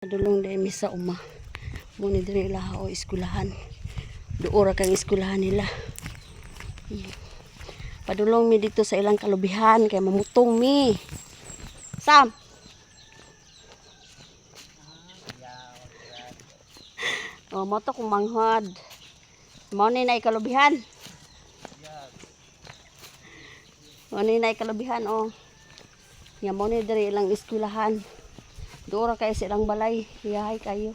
Padulong dahil mi sa uma. Muna diri ila o eskwelahan. Duora kang eskwelahan nila. Padulong mi dito sa ilang kalubihan kay mamutong mi. Sam. Oh, mo to kung manghod. Mao ni na ikalubihan. Mao ni na ikalubihan oh. Nya mo ni diri ilang eskwelahan. Dora kayo sa ilang balay. Iyahay kayo.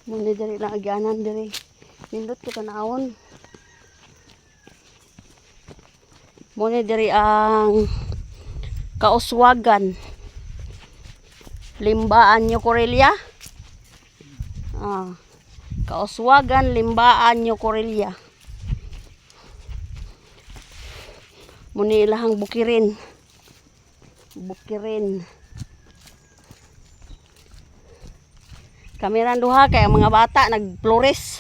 Muna diri lang agyanan diri. Nindot ko tanawon. Muna diri ang kauswagan. Limbaan nyo Corelia. Ah. Kauswagan, Limbaan nyo Corelia. Muna ilahang bukirin. Bukirin. Kami ran duha kay ang mga bata nagflores.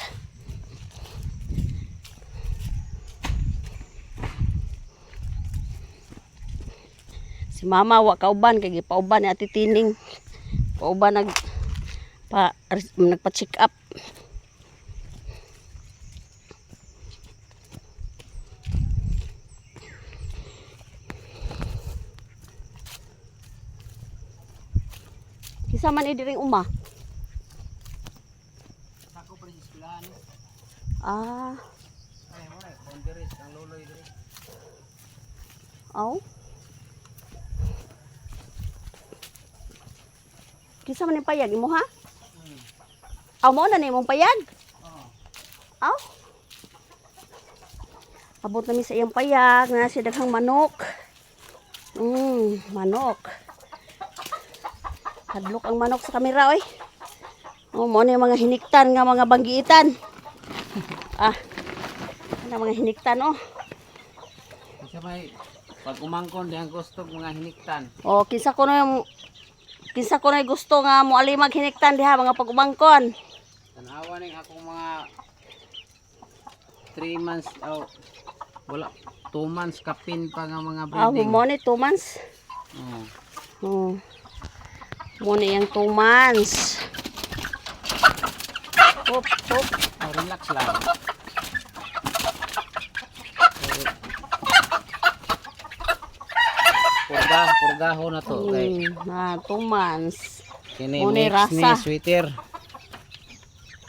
Si mama wa kauban kay gipauban ni Ate Tining. Pauban nagpa-check up. Kisa man idiring uma. Sako pa rin sa eskwelahan. Ah, Ay, mo na, boundaries, ang loloy diri. aw. Kisa man yung payag imo ha? Aw mo na nimong payag? Oo. Aw. Abot na mi sa iyang payag na siya daghang manok. Manok. Hadlok ang manok sa kamera oy. Oh, mo na yung mga hiniktan nga mga banggiitan. Ah. Ano mga hiniktan oh. Kasi may pag umangkon dihang gusto mga hiniktan. Oh, kinsa ko na yung gusto nga mo alimag hiniktan diha mga pag-umangkon. Tanawa ning akong mga 3 months oh, wala 2 months kapin pa nga mga Ah, breeding. mo ni 2 months. Oo. Oh. Mo ni yung 2 months. Hop, hop. Oh, relax lang. Purga, purgaho na to kay Na 2 months. kini Mo ni mix ni rasa. sweeter.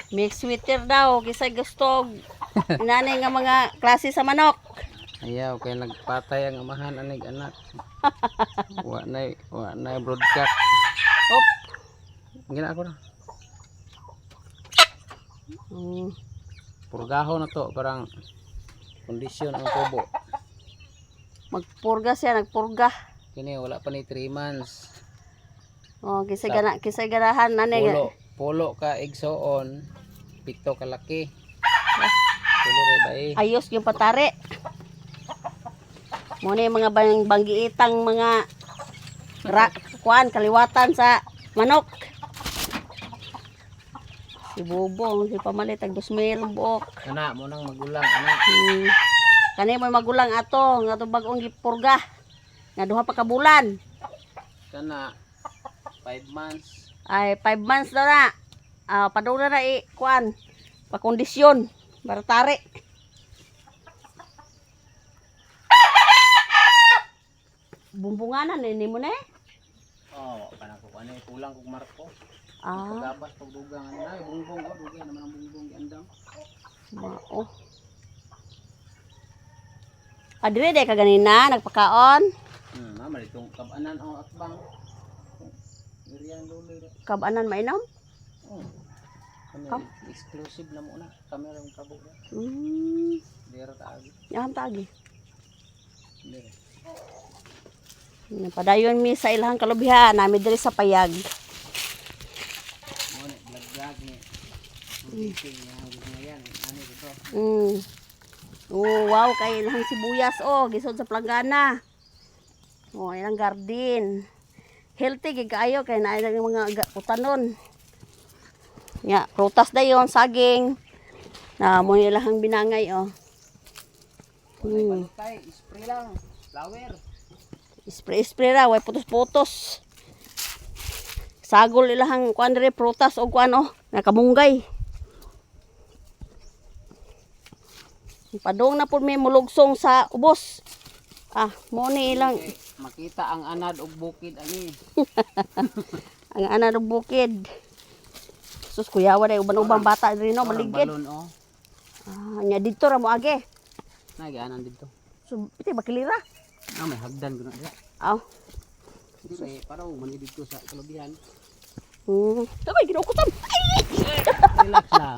Mix sweeter daw kisa gusto inani nga mga klase sa manok. Ayaw kay nagpatay ang amahan anig anak. Wa nay broadcast. Hop. Gina ako na. Purgaho na to parang kondisyon ang kubo. Magpurga siya, nagpurga. Kini wala pa ni 3 months. Oh, kisa gana, kisa ganahan nani nga. Pulo, pulo ka igsoon, pito ka laki. Pulo ray bae. Ayos yung patari. Muna yung mga banggiitang mga kuan kaliwatan sa manok. Si Bubong, si pamalit ag 2,000 buok. Kana mo nang magulang ana. Kani mo'y magulang ato, nga to bag-ong gipurga. Nga duha pa ka bulan. Kana 5 months. Ay 5 months daw na. Ah, padula na i kuan. Pakondisyon para tari. Bumbunganan ni mo na eh. Oh, kana ko ano kulang kog marko. Ah, Pagabas pagdugang ano na bungbong ko dugay naman ang bungbong giandam. mao. Ah, dire day ka ganina nagpakaon. Mama ditong kabanan o atbang. Irian luloy ra. Kabanan mainom. Oh. Kami exclusive na muna. Kami ra ang kabo ra. Dira taagi. Yam tagi. Dira. Padayon mi sa ilahang kalubihan, nami diri sa payag. Mo na vlog vlog ni. Ang titing niya ang ngayan. Ano ito? Oh, wow, kay ilang sibuyas oh, gisod sa planggana. Oh, ilang garden. Healthy gid kaayo kay naa ilang mga utanon. Nya, prutas dayon, saging. Na mo ilahang binangay oh. Walay balutay, spray lang. Flower. Spray spray ra, way putos-putos. Sagol ilahang kuan diri, prutas og kuan oh, nakamunggay. Padong na pud may mulugsong sa ubos. Ah, mo ni ilang Kay makita ang anad og bukid ani. Ang ana ng bukid. Sus, kuyawa na uban-ubang bata diri no, Parang maligid. balon oh. Ah, nya didto ra mo age. Nagianan dito. So, iti bakilira. Ah, may hagdan gud na dira. Aw. Dili para man dito sa kalubihan. Sabay ginoo ko tam. Ay! Relax lang.